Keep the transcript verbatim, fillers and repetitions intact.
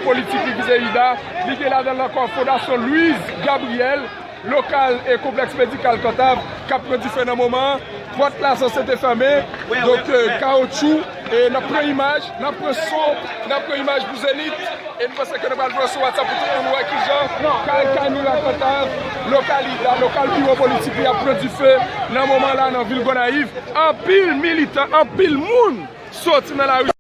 Politik li vize Ida, li gen ladan l ankò Fondasyon Louise Gabriel, lokal e konplèks medikal Kantav k ap pran dife nan moman an. Pòt la sanse te fèmen. Donk, euh, kawotchou, e n ap pran imaj, n ap pran son, n ap pran imaj pou Zenith. E nou panse ke nou pral voye sou WhatsApp pou tout moun wè kijan kay Camila Kantav, lokal Ida, lokal biwo politik li ap pran dife nan moman la nan vil Gonayiv. Anpil militan, anpil moun soti nan lari.